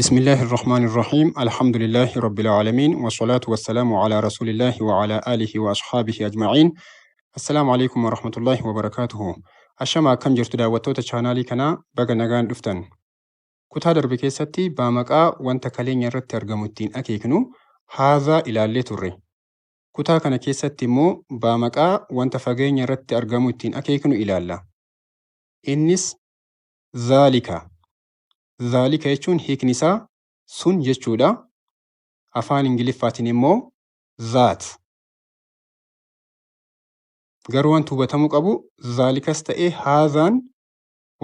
بسم الله الرحمن الرحيم الحمد لله رب العالمين والصلاة والسلام على رسول الله وعلى آله وأصحابه أجمعين السلام عليكم ورحمة الله وبركاته Ashama akkam jirtu daawwattoota chaanaalii kanaa baga nagaan dhuftan. Kutaa darbe keessatti baamaqaa wanta kaleenya irratti argamu ittiin akeeknu haazaa ilaallee turre. Kutaa kana keessatti immoo baamaqaa wanta fageenya irratti argamu ittiin akeeknu ilaalla. Innis zaalika. Zaalika jechuun hiikni isaa sun jechuudha. Afaan Ingiliffaatiin immoo that. Garuu wanti hubatamuu qabu zaalikas ta'ee haazaan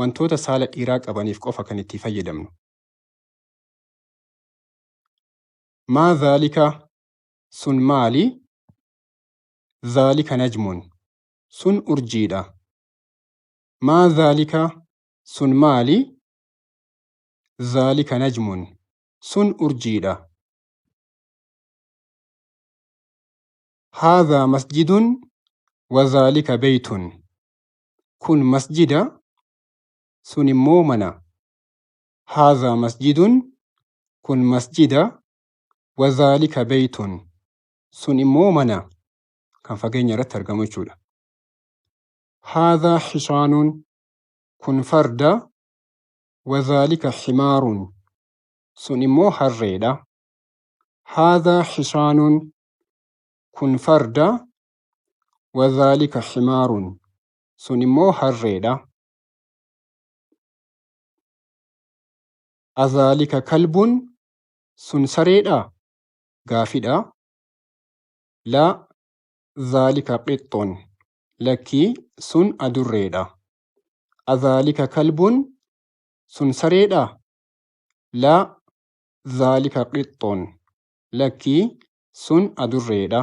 wantoota saala dhiiraa qabaniif qofa kan itti fayyadamnu. Maa zaalika sun maali? Zaalika najmun sun urjiidha. Maa zaalika sun maali? Zaalika najmun sun urjiidha. Haadhaa masjidun wazaalika beeytun kun masjida sun immoo mana. Haadhaa masjidun kun masjida wazaalika beeytun sun immoo mana kan fageenya irratti argamu jechuudha. Haadhaa hisaanuun kun farda wazaalika himaaruun sun immoo harreedha. Haadhaa hisaanuun kun farda wazaalika himaaruun sun immoo harreedha. Azaalika kalbuun sun sareedha? Gaafidha. Laa zaalika qixxoon lakkii sun adurreedha. Azaalika kalbuun sun sareedha? Laa zaalika qixxoon lakkii sun adurreedha.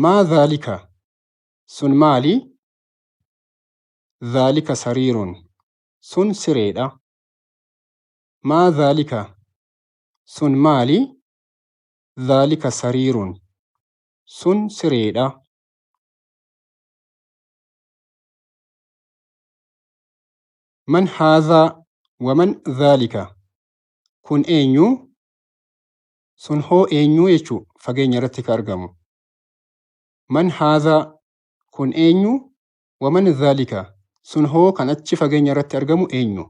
Maa zaalika sun maali? Zaalika sariirun sun sireedha. Maa zaalika sun maali? Zaalika sariirun sun sireedha. Man haazaa waman zaalika kun eenyu? Sun hoo eenyu jechuu fageenya irratti ka argamu. Man haazaa kun eenyu? Waman zaalika sun hoo kan achi fageenya irratti argamu eenyu?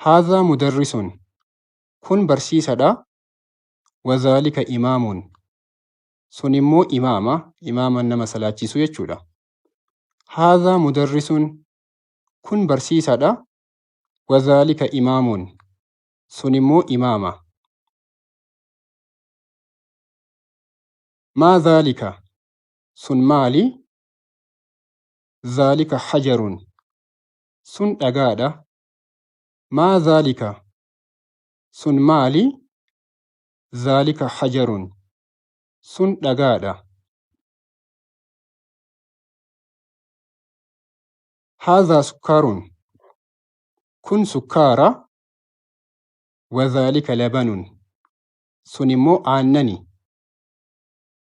Haazaa mudarrisun kun barsiisadha. Wazaalika imaamun sun immoo imaama, imaaman nama salaachisu jechuudha. Haazaa mudarrisun kun barsiisadha. Wazaalika imaamun sun immoo imaama. Maa zaalika sun maali? Zaalika hajarun sun dhagaadha. Maa zaalika sun maali? Zaalika hajarun sun dhagaadha. Haazaa sukkaarun kun sukkaara. Wazaalika labanun sun immoo aannani.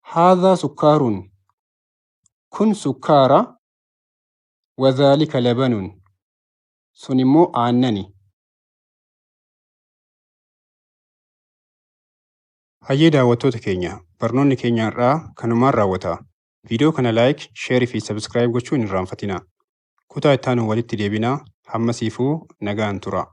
Haazaa sukkaarun kun sukkaara. Wazaalika labanun sun immoo aannani. Hayyee daawwattoota keenya barnoonni keenya har'aa kanumaan raawwata. Viidiyoo kana like, share fi subscribe gochuu hin irraanfatinaa. Kutaa itti aanu walitti deebinaa. Hammasiifuu nagaan tura.